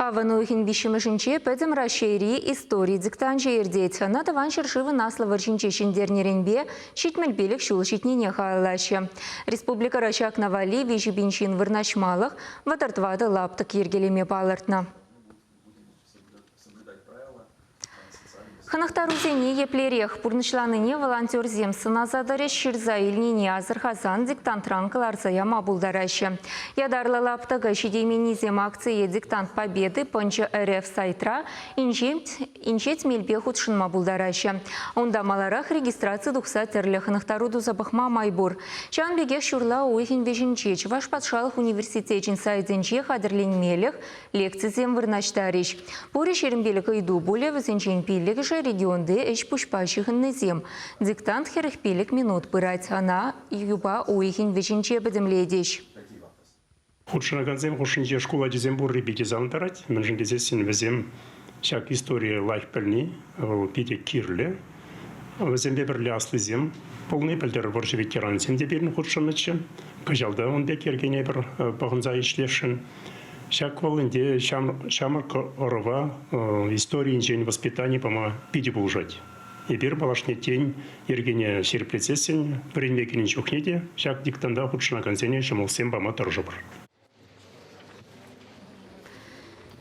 Авӑн уйӑхӗн виҫҫӗмӗшӗнче Пӗтӗм Раҫҫейри истори диктанчӗ иртет. Ӑна Тӑван ҫӗршывӑн Аслӑ вӑрҫинче ҫӗнтернӗренпе 75 ҫул ҫитнине халаллаҫҫӗ. Республикӑра ҫакна валли 3,000 ҫын вырнаҫмалӑх 34 лаптӑк йӗркелеме палӑртнӑ. Хӑнӑхтарусене еплерех пурнӑҫланине волонтерсем сӑнаса тӑрӗҫ, ҫырса илнине асӑрхасан диктантран кӑларса яма пултараҫҫӗ. Ятарлӑ лаптӑка ҫитейменнисем акцие «Диктант Победы» пӑнчӑ РФ сайтра инҫет мелпе хутшӑнма пултараҫҫӗ. Унта маларах регистраци тухса тӗрлӗ хӑнӑхтару туса пӑхма май пур. Ҫавӑн пекех ҫурла уйӑхӗн вӗҫӗнче Чӑваш патшалӑх университечӗн сайтӗнче хатӗрленмелӗх Лекцисем вырнаҫтарӗҫ. Пурӗ 25 ыйту пулӗ, вӗсенчен пиллӗкӗшӗ регионти ӗҫ-пуҫпа ҫыхӑннисем. Диктант 45 минут пырать. Ӑна юпа уйӑхӗн вӗҫӗнче пӗтӗмлетӗҫ. Хутшӑнакансем хушшинче шкул ачисем пурри питӗ савӑнтарать. Мӗншӗн тесессӗн вӗсем ҫак историе лайӑх пӗлни вӑл питӗ кирлӗ. Вӗсемпе пӗрле аслисем пулни пӗлтӗр вӑрҫӑ ветеранӗсем те пирӗн хутшӑннӑччӗ. Кӑҫал та ун пек йӗркене пӗр пӑхӑнса ӗҫлесшӗн. Ҫак вӑл ӗнтӗ ҫамрӑк ӑрӑва историйӗнчен воспитани пама питӗ пулӑшать. Эпир малашне тен йӗркене ҫирӗплетсессӗн вӗренме кӗнӗ чухне те ҫак диктанта хутшӑнакансене ҫӑмӑллӑхсем пама тӑрӑшӑпӑр.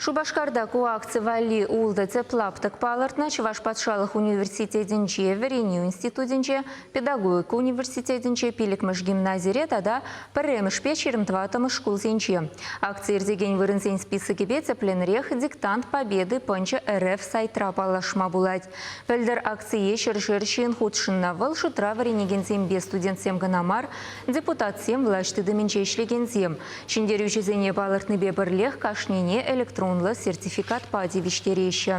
Шупашкарта ку акци валли ултӑ тӗп лаптӑк палӑртнӑ. Чӑваш патшалӑх университетӗнче, вӗренӳ институтӗнче, педагогика университетӗнче, пиллӗкмӗш гимназире тата пӗрремӗшпе 24-мӗш шкулсенче. Акци иртекен вырӑнсен списокӗпе тӗплӗнрех «Диктант Победы» пӑнчӑ РФ сайтра паллашма пулать. Пӗлтӗр акцие ҫӗршер ҫын хутшӑннӑ. Вӑл шутра вӗренекенсемпе студентсем кӑна мар, депутатсем, влаҫ тытӑмӗнче ӗҫлекенсем. Ҫӗнтерӳҫӗсене палӑртнипе пӗрлех кашнине электронлӑ сертификатпа тивӗҫтереҫҫӗ.